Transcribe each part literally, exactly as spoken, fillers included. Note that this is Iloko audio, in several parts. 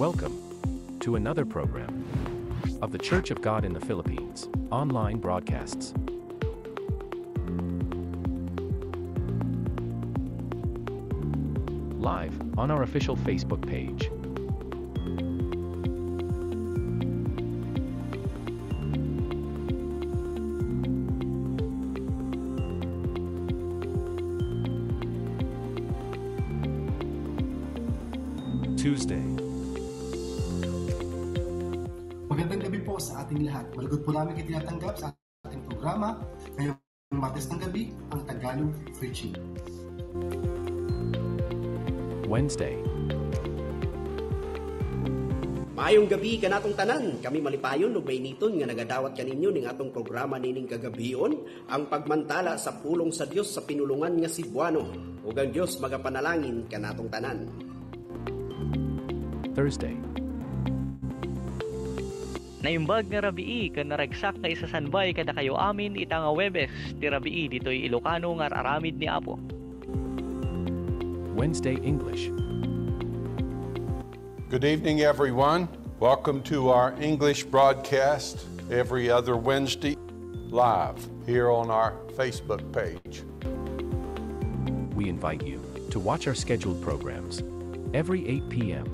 Welcome to another program of The Church of God in the Philippines online broadcasts. Live on our official Facebook page. Tuesday. Magandang gabi po sa ating lahat. Malugod po namin kayo tinatanggap sa ating programa ngayong Martes ng gabi, ang Tagalog Preaching. Wednesday. Maayong gabi kanatong tanan. Kami malipayon ug mainiton nga nagadawat kaninyo ning atong programa nining kagabion, ang pagmantala sa pulong sa Dios sa pinulongan nga Cebuano. Ug ang Dios magapanalangin kanatong tanan. Thursday. Naimbag nga rabii ken naragsak nga isasanbay kadakayo amin ita nga Huwebes ti rabii ditoy Ilocano nga ar-aramid ni Apo. Wednesday English. Good evening, everyone. Welcome to our English broadcast every other Wednesday, live here on our Facebook page. We invite you to watch our scheduled programs every eight p.m.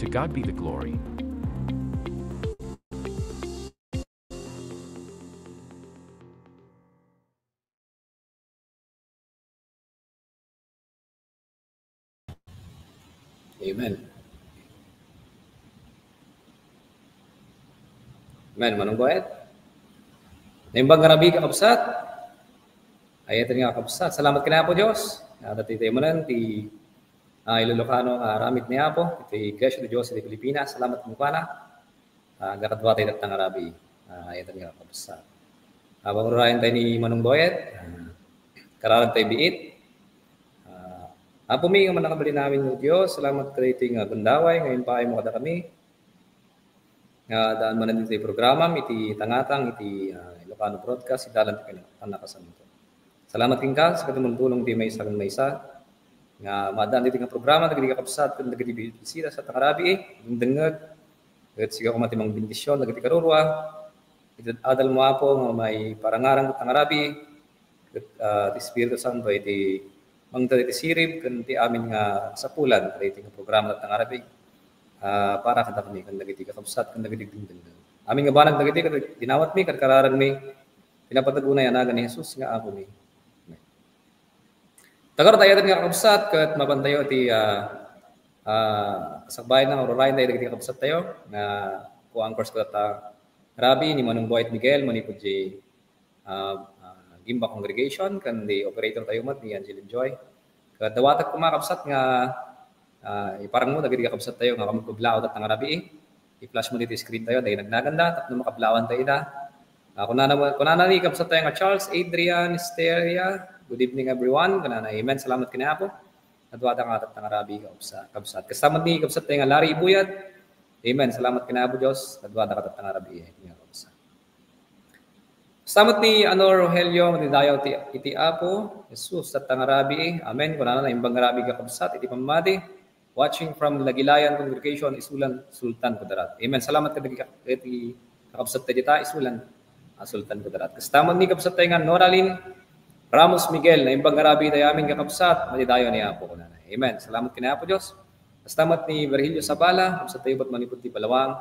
To God be the glory. Amen. Amen. Manong Boyet? Naimbag nga rabii, kakabsat? Ay, ito nga, kakabsat. Salamat kaniak, Apo Dios. Adda ti tayo manen, ti, ah, Ilocano nga aramid ni Apo, ti Iglesia de Dios de Filipinas. Salamat kenkuana. Ah, agkadua tayo datang arabi. Ah, ito nga, kabsa. Habang urayan tayo ni Manong Boyet, ah, kararag tayo biit. Ah, Apo mi nga mannakabalin amin nga Dios, salamat kadaytoy nga gundaway nga impaaymo kadakami. Nga daan manen ditoy programam iti tangatang iti, ah, Ilocano Broadcast, idalan ti pannakasanto. Salamat kenka sa tumultulong ti maysa ken maysa nga maadaan ditoy nga programa dagiti kakabsat ken dagiti bisita sa tangarabii, dengdengngeg. Ket sika koma ti mangbendision dagiti karurua. Iti adalmo, Apo, nga maiparangarang ket tangarabii, ket, ah, ti Espiritu Santo iti mangted iti sirib ken ti amin nga sapulan dagiti nga programa ket tangarabii, ah, para kadakami ken dagiti kakabsat ken dagiti dengdengngeg. Amin nga banag dagiti ket dinawatmi, karkararagmi, ti napateg unay a nagan ni Jesus nga Apomi. Amen. Tagar tayo nga kakabsat, ket mapantayo ti, ah, ah, sakbayan nga ururayen tayo dagiti kakabsat tayo nga co-anchors ko ta rabi ni Manong Boyet Miguel manipud di, ah, ah, Gimba Congregation, ken di operator tayo met ni Angeline Joy. Ket dawatek koma, kakabsat, nga, ah, iparangmo dagiti kakabsat tayo nga makablaw ket tangarabii. I-flash mo ditoy screen tayo, dagiti nagnaganda, tapno makablawan tayo ida. Ah, kunana, kunana ni kabsat tayo nga Charles Adrian Esteria, "Good evening, everyone." Kunana, "Amen. Salamat ken Apo. Adwada nga ket tangarabii, kabsa-, kabsat." Kasta met ni kabsat tayo nga Larry Ibuyat, "Amen. Salamat ken Apo Dios. Adwada nga ket tangarabii, kabsat." Kasta met ni Anor Rogelio, "Madidayaw ti, iti Apo Jesus ket tangarabii." Amen. Kunana, "Naimbag nga rabii, kakabsat, iti pammati." Watching from Lagilayan Congregation, isulan Sultan Kudarat. Amen. Salamat kadagiti kakabsat tayo dita, isulan, ah, Sultan Kudarat. Kasta met ni kabsat tayo nga Noralyn Ramos Miguel, "Naimbag nga rabii tayo amin, kakabsat, madidayaw ni Apo," kunana. Amen. Salamat ken Apo Dios. Kasta met ni Virgilio Sabala, kabsat tayo met manipud ti Palawang.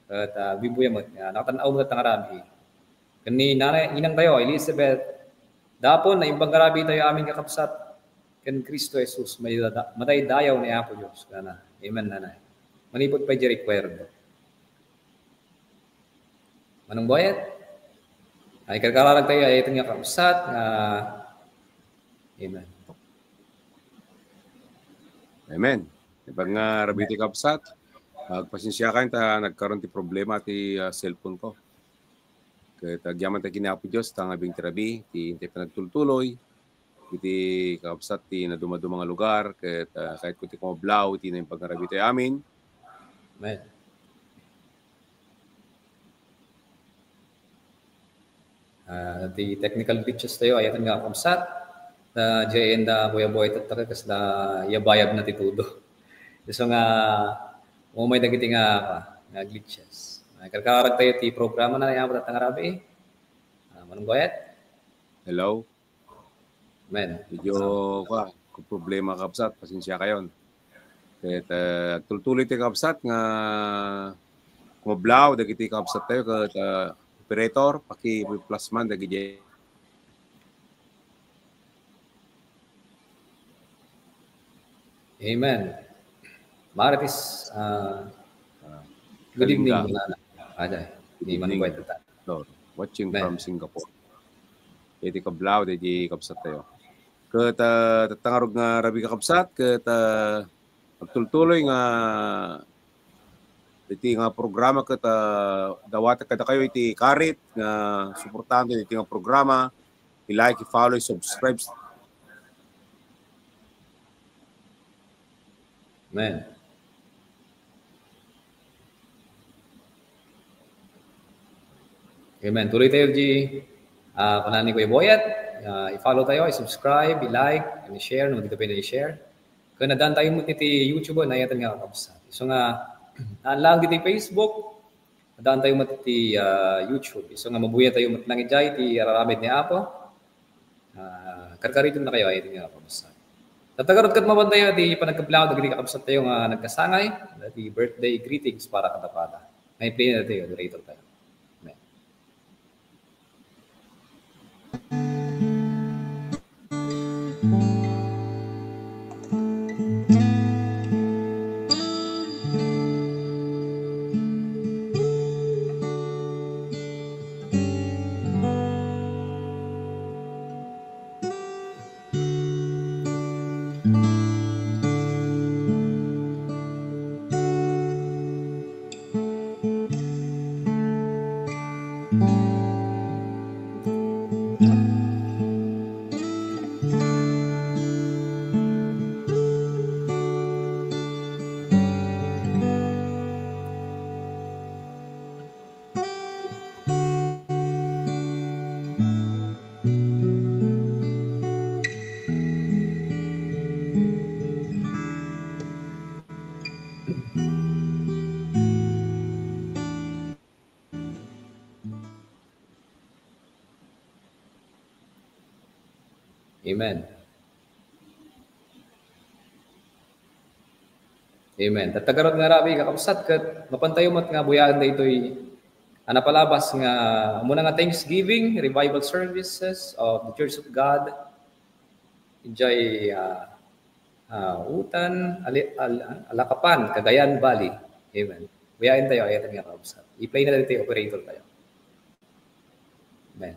Ket, ah, bibuya met, ah, nakatan-aw met nga rabii. Ken ni Nanay Inang tayo, Elizabeth Dapon, "Naimbag nga rabii tayo amin, kakabsat, ken Cristo Jesus, madayda-, madaydayaw ni Apo Dios." Kana, amen, Nanay. Manipud pay di required. Manong Boyet? Ay, karkararag tayo, ay, ito nga kakabsat, nga, amen. Amen. Imbag nga rabii ti kabsat, agpasensiakan ta nagkaron ti problema ti, ah, cellphone ko. Ket agyaman ta ken Apo Dios, ta nga bing ti rabii, ti, ti panagtultuloy, iti kakabsat ti nadumaduma nga lugar, ket, ah, kayatko ti kumablaw, iti naimbag nga rabii tayo amin. Amen. Ah, ti technical glitches tayo, ayaten nga, kakabsat. Ta, diay enda buya-buya tatta, kasla yabayab na ti todo. Isu nga, umay dagiti nga, ah, nga glitches. Ah, karkararag tayo ti programa na, ayan, tatta nga rabii. Ah, Manong Boyet? Hello? Amen. Medyo, kwa, problema, kabsat, pasensiakayon. Ket, eh, agtultuloy ti kabsat nga kumablaw dagiti kabsat tayo ket, eh, operator, paki-plus man dagiti. Amen. Marites, ah, good evening, Kalinga. Manana. Aday, good evening. Manong Boyet. So, watching from Singapore. Iti kablaw, iti kabsat tayo. Ket, ah, tatta nga rabii, kakabsat, ket, ah, agtultuloy nga iti nga programa ket, ah, dawatek kadakayo iti karit nga suportahan iti nga programa, i-like, i-follow, i-subscribe. Amen. Amen. Tuloy tayo, G. Ah, kunana ni Kuya Boyet, ah, i-follow tayo, i-subscribe, i-like, and i-share, no? Dito pa i-share. Kung nadaan tayo mo iti YouTube, na yata nga kakabsat. So nga, naan lang dito Facebook, nadaan tayo mo iti, ah, YouTube. So nga, mabuya tayo mo lang iti araramid ni Apo. Ah, karkaritom na kayo, ay, iti nga kabsat. Tatagarot ket mapan tayo, ti panagkablaw, dagiti kakabsat tayo nga nagkasangay, dagiti birthday greetings para kadakuada. May play na tayo, moderator tayo. Amen. Amen. Amen. Tatta garud nga rabii, kakabsat, ket mapantayo met nga buyaen daytoy a napalabas nga umuna nga Thanksgiving Revival Services of the Church of God. Idiay, ah, ah, Utan, Ali-, Al-, Alakapan, Cagayan Valley. Amen. Buyaen tayo, ayaten nga kakabsat. I-play na daytoy operator tayo. Amen.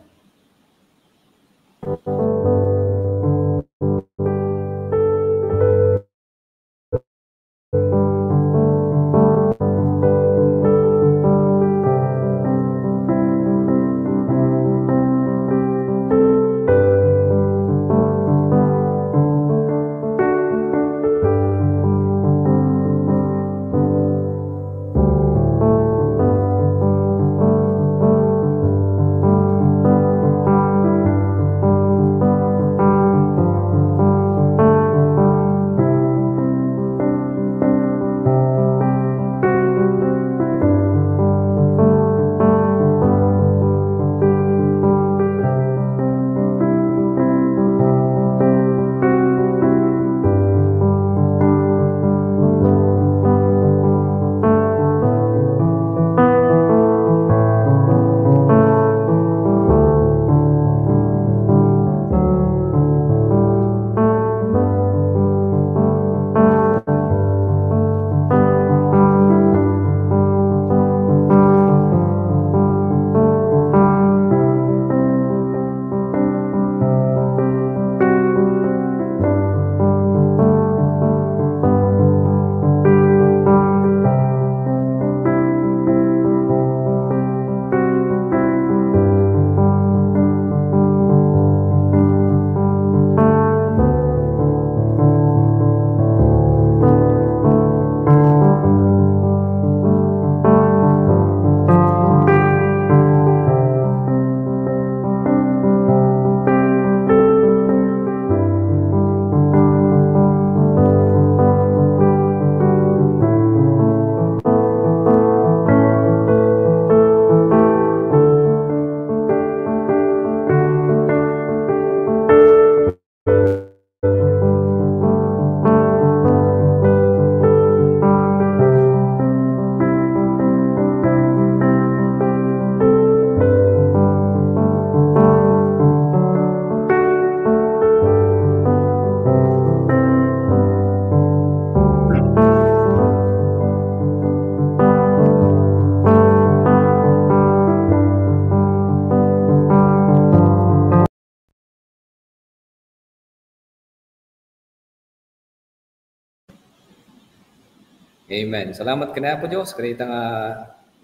Amen. Salamat ken Apo Dios, kadayta nga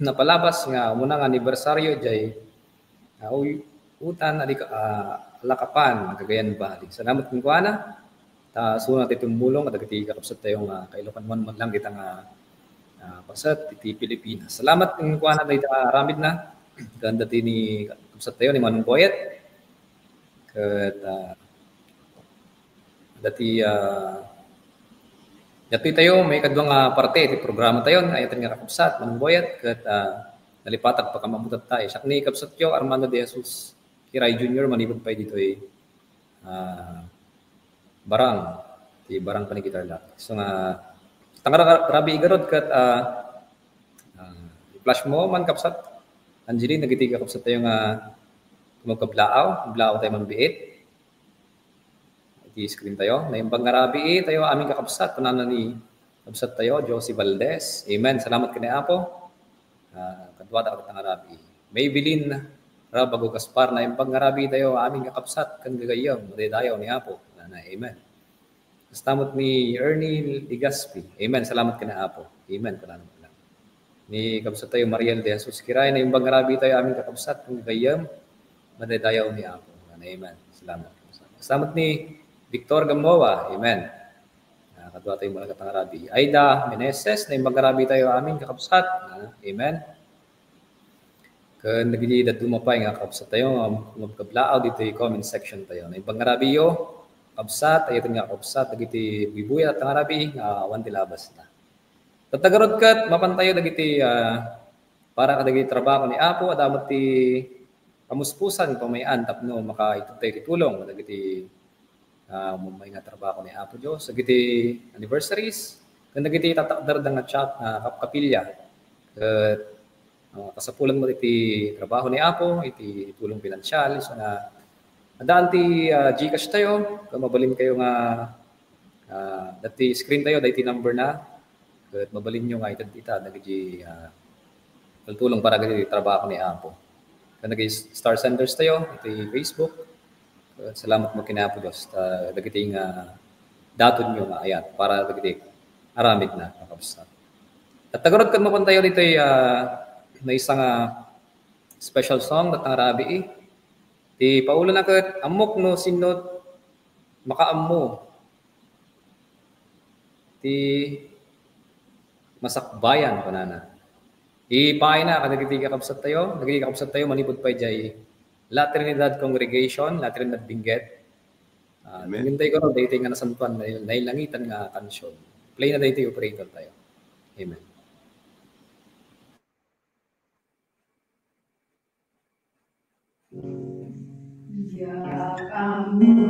napalabas nga umuna nga anibersaryo idiay, ah, uy-, Utan, Alika-, ah, Alakapan, Cagayan Valley. Salamat kenkuana. Ta, suna ti tumulong kadagiti kakabsat tayo nga kailokan man, man lang kita nga, ah, paset iti Pilipinas. Salamat kenkuana dayta aramidna. Ken dati ni kakabsat tayo ni Manong Boyet. Ket, ah, dati, ah, datoy tayo, may kadua nga parte iti programa tayo, ayaten nga kakabsat, Manong Boyet, ket, ah, nalipatag pakaammotayo. Siak ni kabsatyo, Armando de Jesus Kiray Junior, manipud pay ditoy, ah, Barang, ti Barang Panigitarlak. So nga, tangara rabii garud ket, ah, ah, i-flash mo man, kabsat Angeline, dagiti kakabsat tayo nga kumagkablaaw, kablaaw tayo man biit. Iti screen tayo. Naimbag nga rabii tayo, amin kakabsat, kunana ni kabsat tayo, Josie Valdez. Amen. Salamat ken ni Apo. Ah, kaduada ket nga rabii. Maybelline Rabago Gaspar, naimbag nga rabii tayo, amin kakabsat, ken gagayyem, madaydayaw ni Apo. Kunana, amen. Kasta met ni Ernie Legaspi. Amen. Salamat ken ni Apo. Amen. Kunana met lang. Ni kabsat tayo, Mariel de Jesus Kiray, naimbag nga rabii tayo, amin kakabsat, ken gagayyem, madaydayaw ni Apo. Amen. Salamat. Kasta met ni Victor Gamboa. Amen. Ah, kadua tayo malakat nga rabii. Aida Meneses, naimbag nga rabii tayo, amin kakabsat. Ah, amen. Ken dagiti dadduma pay nga kabsat tayo nga kumagkablaaw ditoy comment section tayo. Naimbag nga rabiiyo, kabsat, ayaten nga kabsat, dagiti buybuyat nga rabii nga awan ti labasna. Tatta garud ket, mapan tayo dagiti, ah, para kadagiti trabaho ni Apo, adda met ti pamuspusan, pamay-an tapno makaited tayo ti tulong dagiti ah, umay nga trabaho ni Apo Dios, dagiti anniversaries, ken dagiti tatakder da nga chat, ah, kap-, kapilya. Ket, ah, kasapulan met iti trabaho ni Apo, iti tulong pinansial, so nga, adaan ti, ah, GCash tayo, ket mabalinkayo nga, ah, dati screen tayo, dati number na, ket mabalinyo nga ited ita, dagiti, ah, tulong para iti trabaho ni Apo. Ken dagiti star senders tayo, iti Facebook, ket salamat met ken Apo Dios, ta dagiti nga datonyo nga ayat para dagiti aramid na, kakabsat. Ket tagarot ket mapan tayo ditoy, ah, maysa nga special song, datang rabii. Ti Paolo na ket, ammok no sinno makaammo ti masakbayan, kunana. Ipaayna kadagiti kakabsat tayo, dagiti kakabsat tayo, manipud pay jay La Trinidad Congregation, La Trinidad Benguet. Ah, Amen. Tingnan tayo, karo, daytoy nga nasantuan, nay-, nailangitan nga kansion. Play na daytoy, operator tayo. Amen. Diak ammo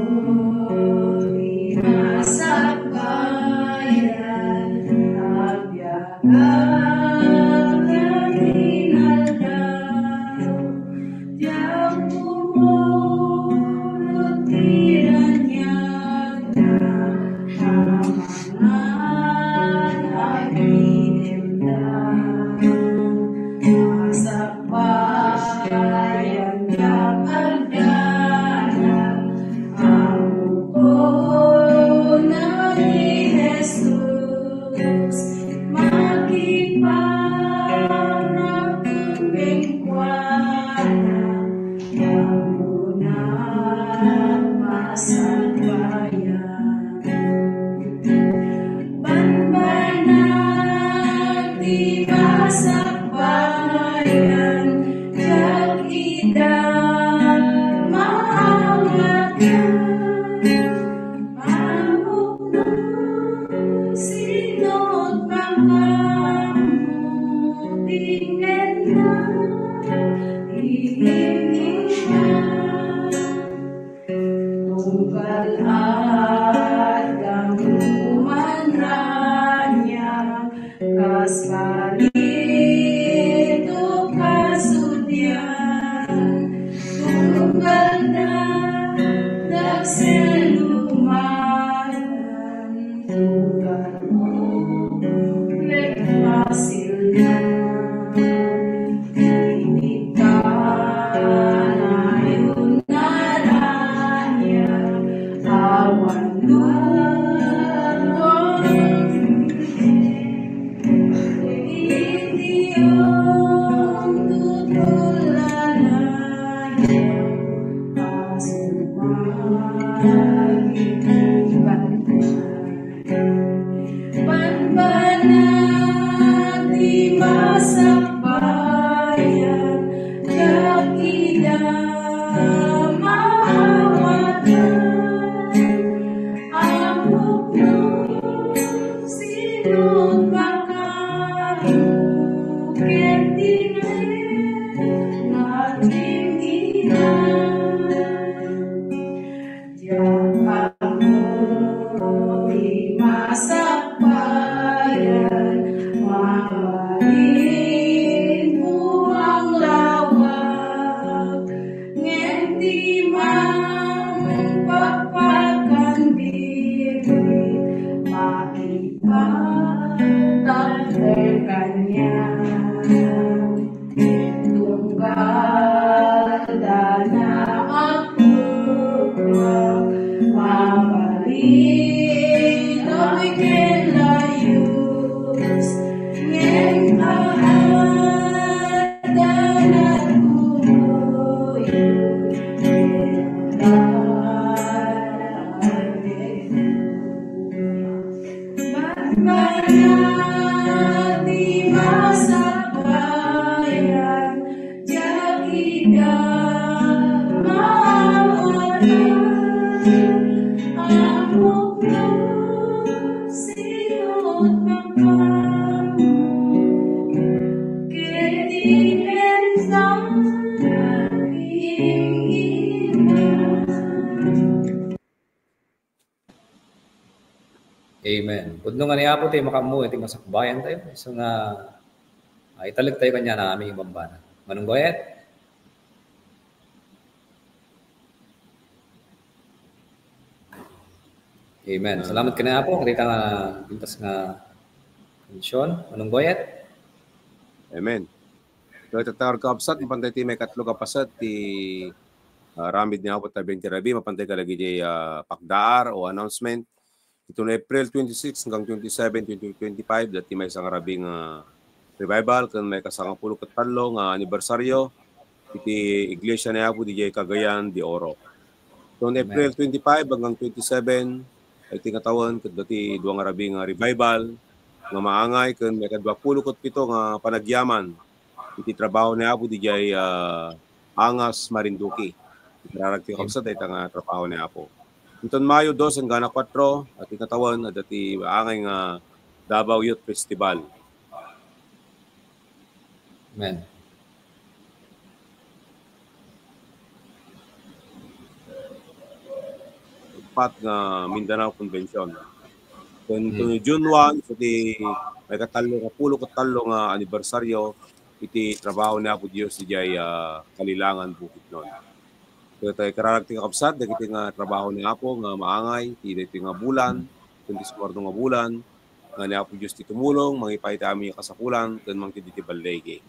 ti nasakbayan, agbiagak ken inaldaw. Diak pumulot ti raniagna, amangan agidemdem. Masakbayan diak agdanag, ammokon a ni Jesus makipanak kenkuana, ammona masakbayan. Banbanag ti masakbayan, diak ida maawatan. Ammok no sinot makaammo ti ingenna ti Ginoo. Tunggal adda man raniag, kas balito, kas udian, tunggal dakdakkel, lumatan, tunggal ublek, masilna. Inikanayon a raniag, awan duadua. Iti umtutulalayan, a sumagit iti banbanag. Banbanag ti masakbayan, diak ida maawatan. Ammok no sinot makaammo ket ti naging ina. Diak ammo ti masakbayan, mabalin buang lawag, ngem ti mangpakpakan bibi, makipatakder kaniak. Tunggal dana agpukpok, mabalin daytoy ken layus, ngem adda nagkumuyog. Banbanag ti masakbayan, diak ida maawatan. Ammok no sinot makaammo ket ti ingenna ti ina. Amen. Pudno nga ni Apo ti makaammo iti masakbayan tayo. So nga, ah, italek tayo kanya na aming bambana. Manong Goyet? Amen. Salamat kanya Apo. Kita nga pintas nga atensyon. Manong Goyet? Amen. So, itatar ka kapsat, mapantay ti may katlo ka paset ti, ah, ramid ni Apo tabian ti rabi, mapantay ka lagi di, ah, pakdaar o announcement. Ito na April twenty-six hanggang twenty-seven, twenty twenty-five, dati may isang rabi nga revival, kan may kasangapulo ket tallo nga anibersaryo iti Iglesia ni Apo di Cagayan de Oro. Ito na April twenty-five hanggang twenty-seven, ay iti nga tawen, ket dati dua nga rabi nga revival, nga maangay, ken may kadua pulo ket pito nga panagyaman iti trabaho ni Apo didiay, ah, Angas, Marinduque. Ikararag ti kapsat dayta nga trabaho ni Apo. Inton Mayo dos hanggang kuatro, at ikatawen, adda ti angay nga Davao Youth Festival. Amen. Pat nga Mindanao Convention. Ken Hmm. June one, so ti may katallo nga pulo ket tallo nga anibersaryo iti trabaho ni Apo Dios idiay, ah, Kalilangan, Bukidnon. Ket, eh, ikararag ti kakabsat, dagiti nga trabaho ni Apo nga maangay, ti daytoy nga bulan, ken ti sumarno nga bulan, nga ni Apo Dios ti tumulong, mangipaay ti amin nga kasapulan, ken mangted iti balligi.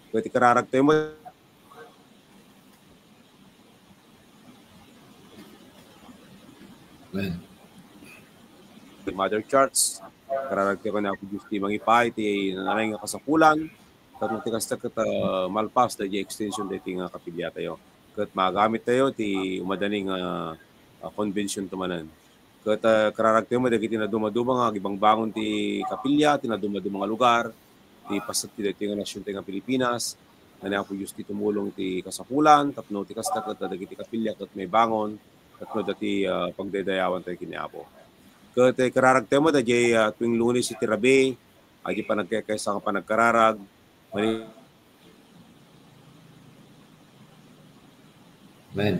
Ket ikararag tayo met Amen. Mother Church, ikararag tayo ni Apo Dios ti mangipaay ti nanay nga kasapulan, tapno ti kasta ket, ah, malpas daydi extension daydi nga kapilya tayo. Ket magamit tayo ti umadani nga, ah, convention to manen. Ket, ah, ikararag tayo met dagiti nadumaduma nga agibangbangon ti kapilya, ti nadumaduma nga lugar, ti paset ti daytoy nga nasion tayo nga Pilipinas, nga ni Apo Dios ti tumulong ti kasapulan, tapno ti kasta ket dagiti kapilya ket maibangon, tapno dati, ah, pagdaydayawan tayo ken ni Apo. Ket, eh, ikararag tayo met, daydi, ah, tuwing Lunes iti rabii, daydi panagkaykaysa nga panagkararag, mani- Amen.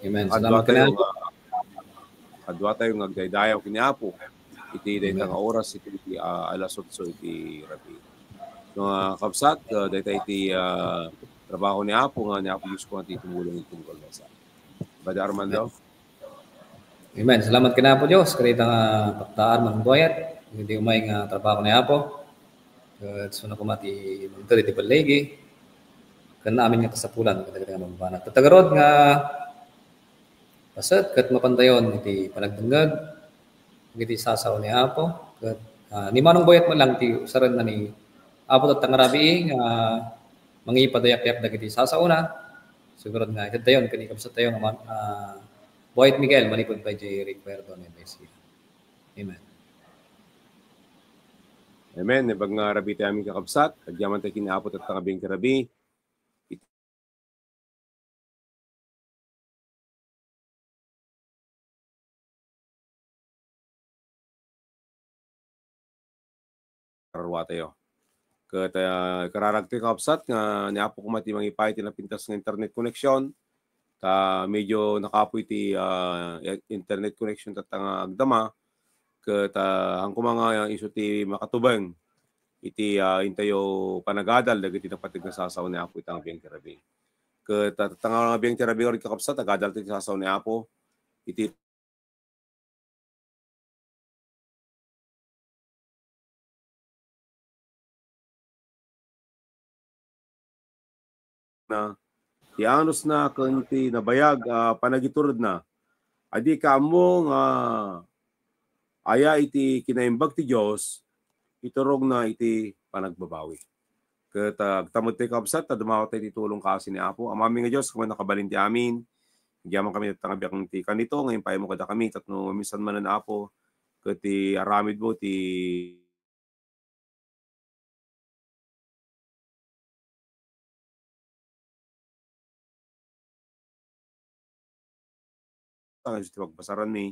Amen. Adda Salamat tayo kanian. nga, adda tayo nga agdaydayaw ken ni Apo. Iti dayta Amen. nga oras, iti, iti, ah, alas otso iti rabii. Nga kabsat, ah, dayta iti, ah, trabaho ni Apo, nga ni Apo Dios ko nga ti tumulong iti tungkol masa. Brother Armando? Amen. Salamat ken Apo Dios, kadayta nga pakdaan, Manong Boyet, iti umay nga trabaho ni Apo. Ket suna koma ti mangted iti balligi, ken amin nga kasapulan, kadagiti nga bambanat. Ket ta ngarud nga paset, ket mapantayon iti panagdengngeg, iti sasao ni Apo, ket, ah, ni Manong Boyet man lang ti usarenna ni Apo tatta nga rabii nga mangipadayakyak dagiti sasaona. Sigurado nga itedtayon ken ikabsattayo nga man-, ah, Boyet Miguel, manipud pay jay required on Iglesia. Amen. Amen. Naimbag nga rabii ti amin kakabsat. Agyaman tayo ken ni Apo tatta nga biag ti rabii. Kararua tayo. Ket, ah, ikararag tayo kakabsat nga ni Apo koma ti mangipaay ti napintas nga internet connection. Ta medyo nakapoy ti, ah, internet connection tatta nga agdama. Ket, ah, haan koma nga isu ti makatubeng iti, ah, intayo panagadal dagiti napateg nga sasao ni Apo ita nga biag ti rabii. Ket, ah, tatta nga biag ti rabii, kakabsat, agadal ti sasao ni Apo iti na ti anusna ken ti nabayag a panagituredna. Adika ammo nga aya iti kinaimbag ti Dios, iturogna iti panagbabawi. Ket, ah, agtamedtayo, kabsat, ta dumawat tayo iti tulong kaasi ni Apo. Amami nga Dios, koma nakabalin ti amin. Agyaman kami tatta nga biag ti kanito, nga impaaymo kadakami, tapno maminsan manen, Apo, ket ti aramidmo, ti Nga isu ti pagbasaranmi,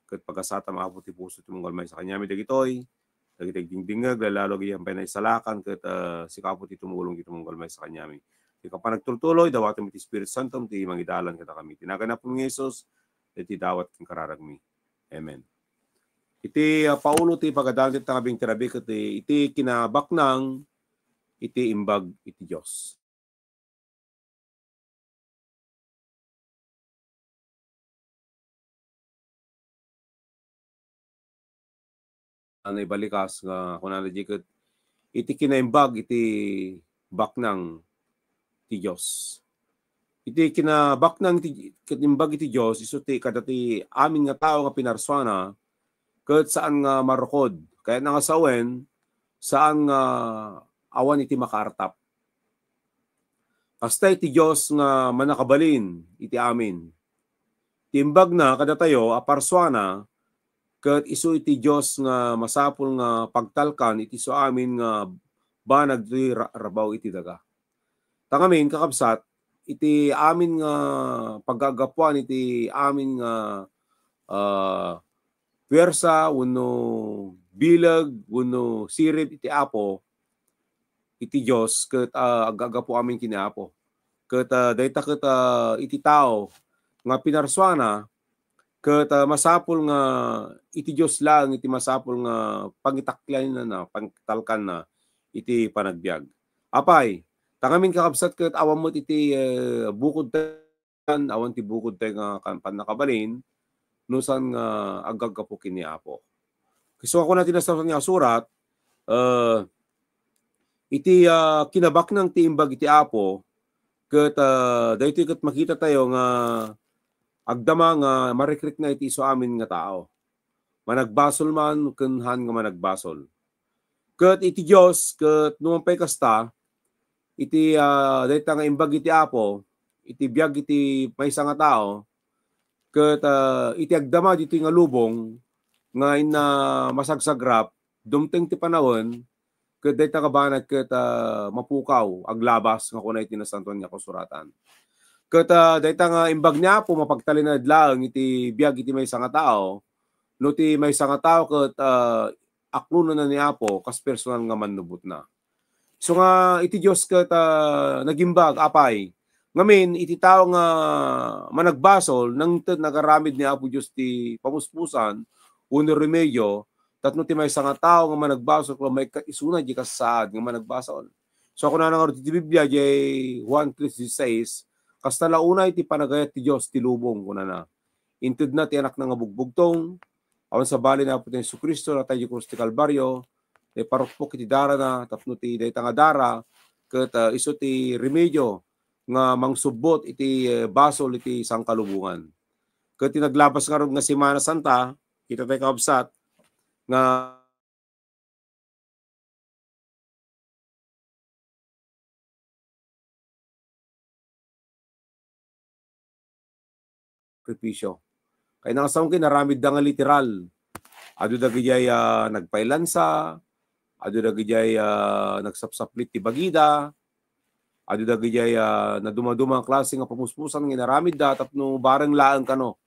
ket pagasatam, Apo, ti puso ti manggalmay sa kanyami dagitoy, dagiti agdingdingngeg, lalalo, dagiti ampay naisalakan, ket, ah, sika, Apo, ti tumulong, ti manggalmay sa kanyami. Iti panagtultuloy, dawatem iti Espiritu Santo, ti mangidalan kadakami. Iti nagan ni Apo Jesus, iti dawat ken kararagmi. Amen. Iti, ah, Paulo ti pagadalan ti tabing ti rabii ket iti kinabaknang iti imbag iti Dios. Ano, ibalikas nga kunana di ket iti kinaimbag iti baknang ti Dios. Iti kinabaknang ti, ket imbag iti Dios, isu ti kadati amin nga tao nga pinarsuana, ket saan nga marukod. Kayatna nga sawen, saan nga awan iti makaartap. Kasta iti Dios nga mannakabalin iti amin. Ti imbagna kadatayo a parsuana, ket isu iti Dios nga masapul nga pagtalkan iti isu amin nga banag ti ra-, rabaw iti daga. Ta ngamin, kakabsat, iti amin nga pagagapuan iti amin nga, ah, puwersa wenno bileg wenno sirib iti Apo, iti Dios, ket, ah, agagapu amin ken ni Apo. Ket, ah, dayta ket, ah, iti tao nga pinarsuana, ket, ah, masapul nga iti Dios laeng iti masapul nga pangitaklianna, pangitalkanna iti panagbiag. Apay, ta ngamin, kakabsat, ket awan met iti, eh, bukod awan ti bukod tayo nga kan-, pannakabalin, no saan nga agaggapu ken ni Apo. Isu nga kuna ti Nasantoan nga Surat, eh, iti, ah, kinabaknang ti imbag iti Apo, ket, ah, daytoy ket makita tayo nga agdama nga marikrikna iti isu amin nga tao. Managbasol man ken haan nga managbasol. Ket iti Dios, ket no man pay kasta, iti, ah, dayta nga imbag iti Apo, iti biag iti maysa nga tao, ket, ah, iti agdama ditoy nga lubong nga inna masagsagrap, dumteng ti panawen, ket dayta nga banag ket, ah, mapukaw, aglabas nga kuna iti Nasantoan nga Kasuratan. Ket, ah, dayta nga imbag ni Apo, mapagtalinaed laeng iti biag iti maysa nga tao, no ti maysa nga tao ket, ah, aklonenna ni Apo kas personal nga mannubotna. Isu nga iti Dios ket, ah, nagimbag, apay. Ngamin, iti tao nga managbasol, nangted nagaramid ni Apo Dios ti pamuspusan wenno remedio, tapno ti maysa nga tao nga managbasol, ket maikkat isuna diay kas saad nga managbasol. So, kunana ngarud ti Biblia, diay Juan tres dieciséis, "Kasta la unay ti panagayat ti Dios ti lubong," kunana. Intedna ti Anakna nga bugbugtong, awan sabali ni Apo Jesu-Cristo, natay idiay krus ti Kalbario, naiparukpok iti darana, tapno ti dayta nga dara, ket, ah, isu ti remedio nga mangsubbot iti, eh, basol iti sangkalubongan. Ket ti naglabas ngarud nga Semana Santa, kita tayo, kakabsat, nga sakripisyo. Kayatna nga sawen, inaramidda nga literal. Adu dagidiay, ah, nagpailansa, adu dagidiay, ah, nagsapsaplit ti bagida, adu dagidiay, ah, nadumaduma a klase nga pamuspusan nga inaramidda tapno bareng laeng kano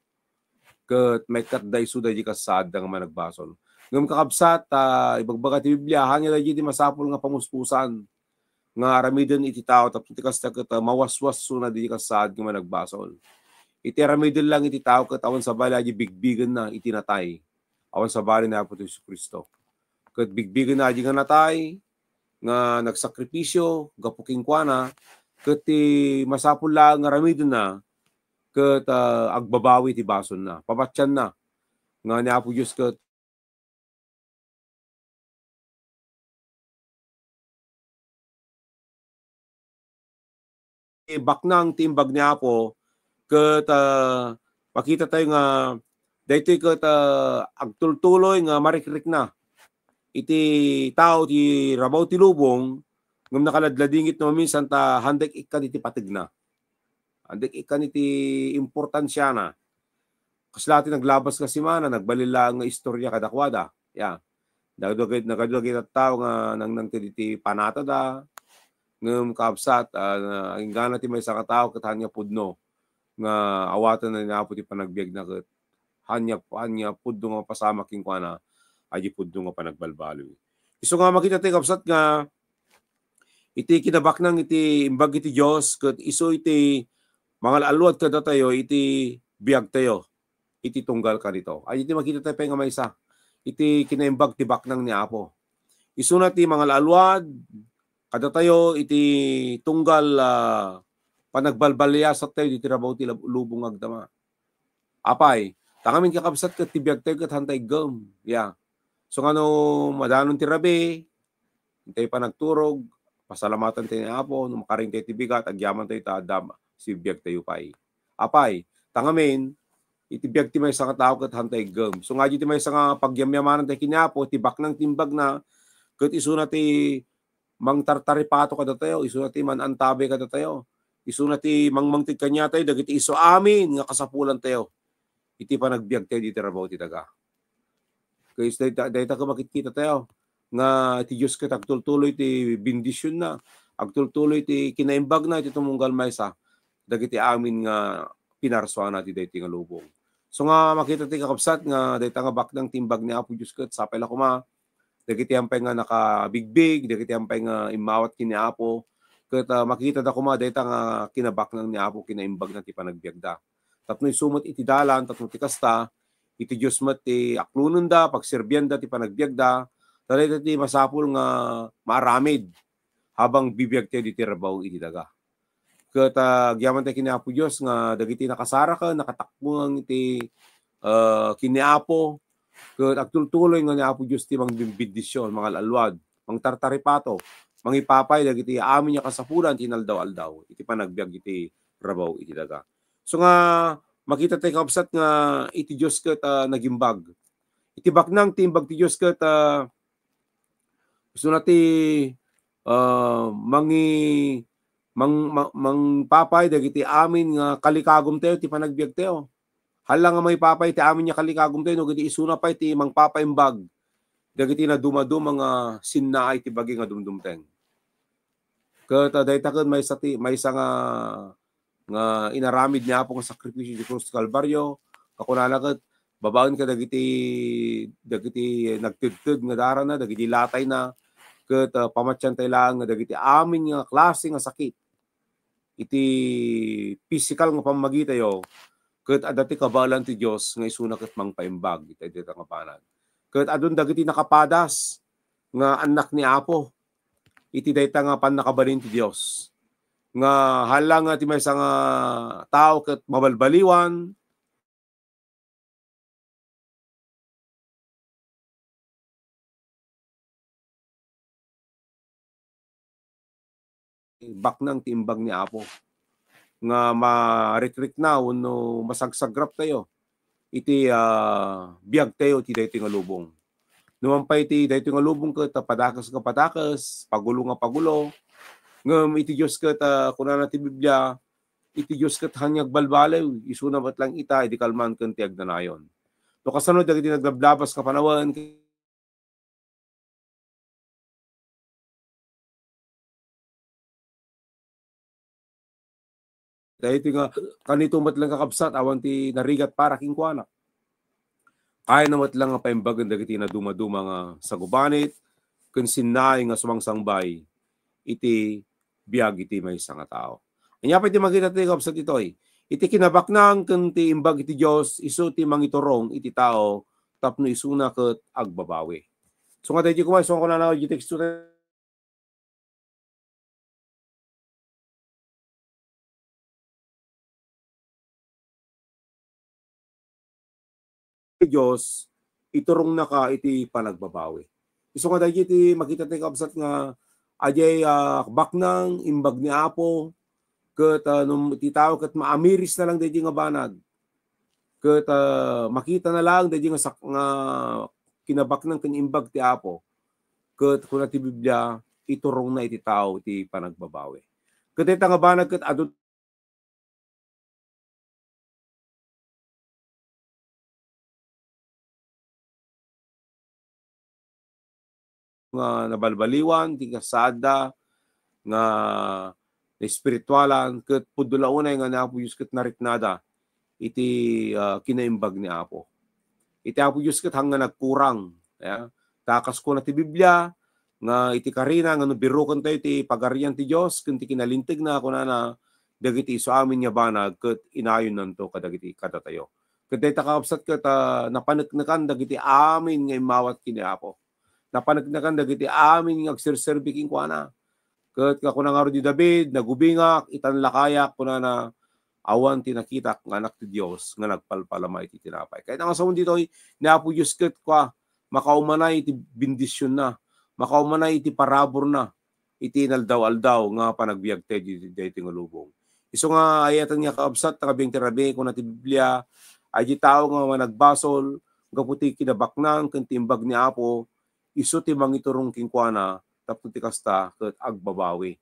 ket maikkatda isuda diay kas saadda nga managbasol. Ngem, kakabsat, ah, ibagbaga ti Biblia, haan nga daydiay ti masapul nga pamuspusan nga aramiden iti tao tapno ti kasta ket, ah, mawaswassona diay kas saad nga managbasol. Iti aramiden laeng iti tao ket awan sabali a bigbigenna iti natay. Awan sabali ni Apo Jesu-Cristo. Ket bigbigenna a natay, nga nagsakripisyo gapu kenkuana, ket ti masapul laeng nga aramidenna, ket, ah, agbabawi ti basolna. Pabatianna nga ni Apo Dios ket baknang ti imbag ni Apo, ket, ah, makita tayo nga daytoy ket, ah, agtultuloy nga marikrikna iti tao ti rabaw ti lubong, ngem nakaladladingit no maminsan ta handek ikkan iti pategna. Handek ikkan iti importansiana. Kasla ti naglabas nga semana, nagbalin laeng nga istorya kadakuada. Ya. Nagadu-, nagadu-, dagiti tattao nga nangnangted iti panatada, ngem, kakabsat, ah, inggana ti maysa nga tao ket haan nga pudno nga awaten ni Apo ti panagbiagna ket haan nga, haan nga pudno nga mapasamak kenkuana, a di pudno nga panagbalbaliw. Isu nga makita ti, kakabsat, nga Iti kinabaknang iti imbag iti Dios ket isu iti mangal-alluad kadatayo iti biagtayo iti tunggal kanito. Ay, iti makita tayo pay nga maysa iti kinaimbag ti baknang ni Apo. Isuna ti mangal-alluad kadatayo iti tunggal, ah, panagbalbaliasat tayo diti rabaw ti lab-, lubong nga agdama. Apay, tangamin kakabsat ket ti biag tayo ket hanta iggem. Ya. So, ngano madanon ti rabii, intay panagturog, pasalamatan tayo ni Apo, no makaring tayo ti bigat, agyaman tayo ta adda si biag tayo pay. Apay, tangamin, iti biag ti maysa nga tao ket hanta iggem. So, nga di ti maysa nga pagyamyamanan tayo kini Apo, ti baknang timbag na, ket isuna ti mangtartaripato kadatayo, isuna ti man-antabe kadatayo, isuna ti mangmangted kaniatayo dagiti isu amin nga kasapulantayo iti panagbiagtayo diti rabaw ti daga. Kaysa dayta, dayta ket makitkita tayo nga ti Dios ket agtultuloy ti bendisionna, agtultuloy ti kinaimbagna iti tumunggal maysa dagiti amin nga pinarsuana ti daytoy nga lubong. So nga makita ti kakabsat nga dayta nga baknang ti imbag ni Apo Dios ket sapay la koma dagiti ampay nga nakabigbig, dagiti ampay nga immawat ken ni Apo, ket, ah, makitada koma dayta nga kinabaknang ni Apo kinaimbagna ti panagbiagda. Tapno isu met iti dalan, tapno ti kasta, iti Dios met ti aklonenda, pagserbianda ti panagbiagda, ta dayta ti masapul nga maaramid habang bibiagtayo diti rabaw iti daga. Ket, ah, agyaman tayo ken ni Apo Dios nga dagiti nakasaraken, nakataknguang iti, ah, ken ni Apo, ket agtultuloy nga ni Apo Dios ti mangbinbendisyon, mangal-alluad, mangtartaripato, mangipapay dagiti amin nga kasapulan ti inaldaw-aldaw iti panagbiag iti rabaw iti daga. So nga makita tayo, kakabsat, nga iti Dios ket, ah, nagimbag. Iti baknang ti imbag ti Dios ket, ah, isuna ti, ah, mangi-, mang-, ma-, mangpapay dagiti amin nga kalikagumtayo ti panagbiagtayo. Hala nga mangipapay ti amin nga kalikagumtayo, no, ket isuna pay ti mangpapaimbag dagiti nadumaduma nga sinnaay ti bagi nga dumdumteng. Ket, ah, dayta ket maysa ti, maysa nga nga inaramid ni Apo nga sakripisio iti krus ti Kalbario, kakunana ket babaen kadagiti, dagiti nagtedted nga darana, dagiti latayna, ket, ah, pamatiantay laeng nga dagiti amin nga klase nga sakit iti pisikal nga pammagitayo, ket adda ti kabaelan ti Dios nga isuna ket mangpaimbag iti dayta nga banag. Ket adun dagiti nakapadas nga annak ni Apo iti dayta nga pannakabalin ti Dios. Nga hala nga ti maysa nga tao ket mabalbaliwan, baknang ti imbag ni Apo nga marikrikna wenno masagsagrap tayo iti, ah, biag tayo ti daytoy nga lubong. Numan pay ti daytoy nga lubong ket padakes nga padakes, pagulo nga pagulo, ngem iti Dios ket, ah, kunana ti Biblia, iti Dios ket haan nga agbalbaliw, isuna met lang ita idi kalman ken ti agnanayon. No kasano dagiti naglablabas nga panawen, daytoy nga kanito met lang, kakabsat, awan ti narigat para kenkuana. Kayatna met lang nga paimbagen dagiti nadumaduma nga sagubanit ken sinnaay nga sumangsangbay iti biag iti maysa nga tao. Ania pay ti makita ti, kakabsat, ditoy? Iti kinabaknang ken ti imbag iti Dios, isu ti mangiturong iti tao tapno isuna ket agbabawi. So nga daytoy koma, isu nga kunana iti teksto, Dios, iturongnaka iti panagbabawi. Isu nga daytoy ti makita ti, kabsat, nga adiay, ah, baknang imbag ni Apo, ket, ah, no ti tao ket maamiris na lang daytoy nga banag. Ket, ah, makita na lang daytoy nga sak-, nga kinabaknang ken imbag ti Apo. Ket kuna ti Biblia, iturongna iti tao ti panagbabawi. Ket dayta nga banag ket adu nga nabalbaliwan ti kasaadda nga espiritualan, ket pudno la unay nga ni Apo Dios ket nariknada iti, ah, kinaimbag ni Apo. Iti Apo Dios ket haan nga nagkurang, ya. Ta kas kuna ti Biblia, nga iti karina nga no birukentayo ti Pagarian ti Dios ken ti kinalintegna, kunana, dagiti isu amin nga banag ket inayonnanto kadagiti kadatayo. Ket dayta, kakabsat, ket, ah, napaneknekan dagiti amin nga immawat ken ni Apo. Napaneknekan dagiti amin nga agserserbi kenkuana. Ket nga kuna ngarud ni David, "Nagubingak itan lakayak," kunana, "awan ti nakitak nga Anak ti Dios nga nagpalpalama iti tinapay." Kayatna nga sawen ditoy, ni Apo Dios ket kua, makaumanay ti bendisionna, makaumanay ti paraburna iti inaldaw-aldaw nga panagbiagtayo ditoy, ditoy nga lubong. Isu nga ayaten nga, kakabsat, nga biag ti rabii, kuna ti Biblia, ay di tao nga managbasol gapu ti kinabaknang ken ti imbag ni Apo, isu ti mangiturong kenkuana tapno ti kasta ket agbabawi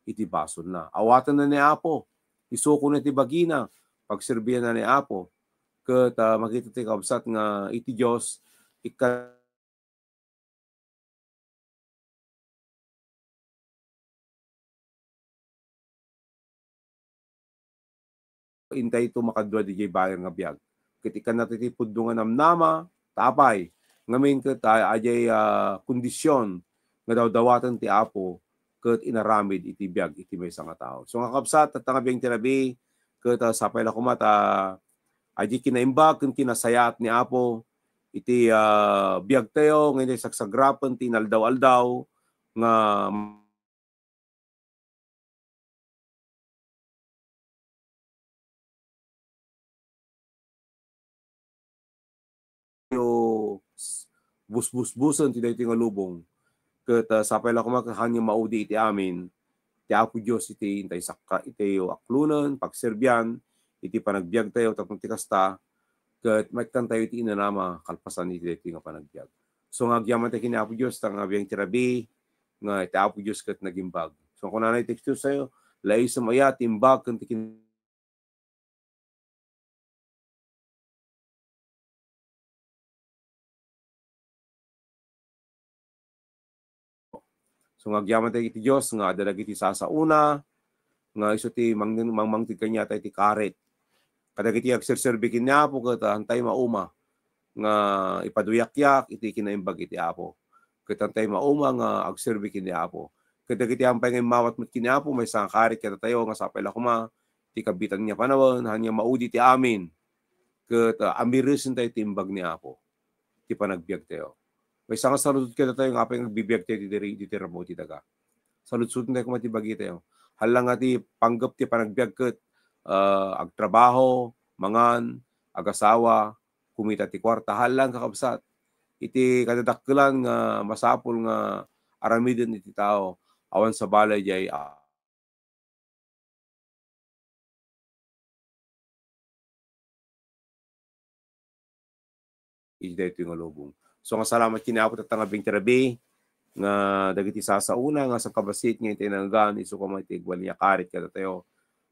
iti basolna. Awatenna ni Apo, isukona ti bagina, pagserbianna ni Apo, ket, ah, makita ti, kakabsat, nga iti Dios, ikka intay to makadua diay bayar nga biag. Ket ikkanna ti pudno nga namnama, ta apay, ngamin ket, ah, adiay, ah, kondisyon nga dawdawaten ti Apo ket inaramid iti biag iti maysa nga tao. So nga, kakabsat, tatta nga biag ti rabii, ket, ah, sapay la koma ta adiay kinaimbag ken kinasayaat ni Apo iti, ah, biagtayo nga iti sagsagrapen ti inaldaw-aldaw nga yo s-, busbusbusen ti daytoy nga lubong. Ket, ah, sapay la koma ket haan nga maudi iti amin ti Apo Dios iti intay sakka-, iti aklonen, pagserbian, iti panagbiagtayo, tapno ti kasta, ket maikkantayo iti inanama kalpasan iti daytoy nga panagbiag. So nga agyamantayo ken ni Apo Dios, ta nga biag ti rabii, nga iti Apo Dios ket nagimbag. So kunana iti tekstotayo, "Laisem aya ti imbag ken ti kin-" So nga agyamantayo iti Dios nga adda dagiti sasaona nga isu ti mang-, mangmangted kaniatayo iti karit. Kadagiti agserserbi ken ni Apo ket, ah, haantay mauma nga ipaduyakyak iti kinaimbag iti Apo. Ket haantay mauma nga agserbi ken ni Apo. Ket dagiti ampay nga immawat met ken ni Apo, maysa nga karit kadatayo nga sapay la koma ti kabitan nga panawen, haan nga maudi ti amin. Ket, ah, amiresentayo ti imbag ni Apo ti panagbiagtayo. Maysa nga saludsod kadatayo nga apay nga agbibiagtayo ditoy, ditoy rammo ti daga. Saludsodentayo koma ti bagitayo. Haan la nga ti panggep ti panagbiag ket, ah, agtrabaho, mangan, agasawa, kumita ti kuarta. Haan la, kakabsat. Iti kadadakkelan nga masapul nga aramiden iti tao, awan sabali diay, ah, iti daytoy nga lubong. So, nga salamat ken ni Apo tatta nga biag ti rabii, nga dagiti sasaona nga sangkabassit nga intay naegan, isu koma iti agbalin nga karit kadatayo,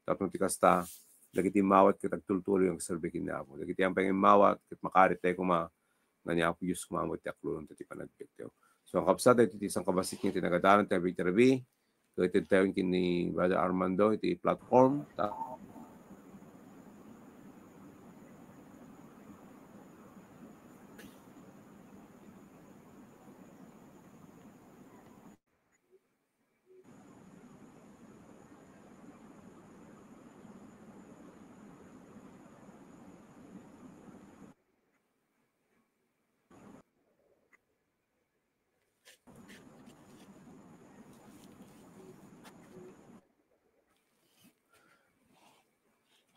tapno ti kasta, dagiti immawat ket agtultuloy nga agserbi ken ni Apo. Dagiti ampay nga immawat ket makarit tayo koma, nga ni Apo Dios koma met ti aklonentayo ti panagbiagtayo. So, kakabsat, daytoy ti sangkabassit nga intay nagadalan ti biag ti rabii, ket itedtayo ken ni Brother Armando iti platform. Ta-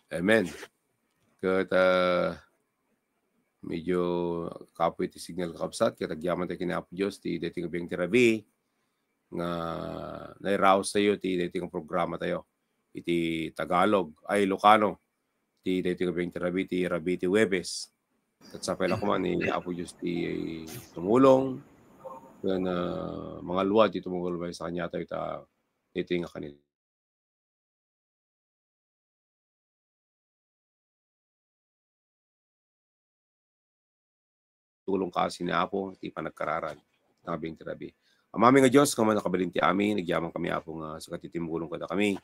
Amen. Ket, ah, medyo kapoy ti signal, kakabsat, ket agyamantayo ken ni Apo Dios ti daytoy nga biag ti rabii nga nairaos tayo ti daytoy nga programa tayo iti Tagalog, ay, Ilocano, ti daytoy nga biag ti rabii, ti rabii ti Huwebes. Ket sapay la koma ni Apo Dios ti tumulong ken, ah, mangalluad ti tumungol maysa kaniatayo ta daytoy nga kanito. Tulong kasi ni Apo ti panagkararag nga biag ti rabii. Amami nga Dios, kamo nakabalin ti amin, agyamankami, Apo, nga sika ti timmulong kadakami.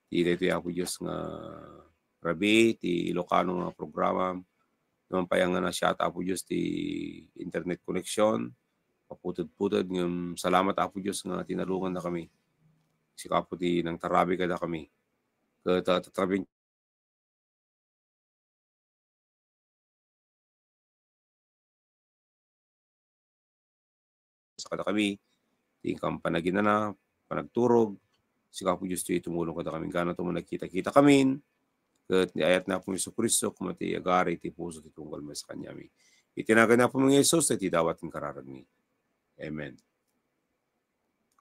Ti daytoy, Apo Dios, nga rabii, ti Ilocano nga programa, no man pay nga nasiat, Apo Dios, ti internet connection, Putod-putod ngem salamat, Apo Dios, nga tinalongannakami. Sika, Apo, ti nangtarabi kadakami. Ket, ah, tatarabien kadakami, ti inkam panaginana, panagturog, sika, Apo Dios, ti tumulong kadakami. Inggana to met nagkita-kitakamin, ket ni ayat ni Apo Jesu-Cristo, koma ti agari ti puso ti tunggal met sakaniami. Iti nagan ni Apo mi Jesus, ti dawat ken kararagmi. Amen.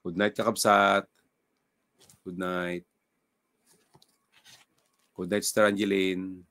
Good night, kakabsat. Good night. Good night, Sister Angeline.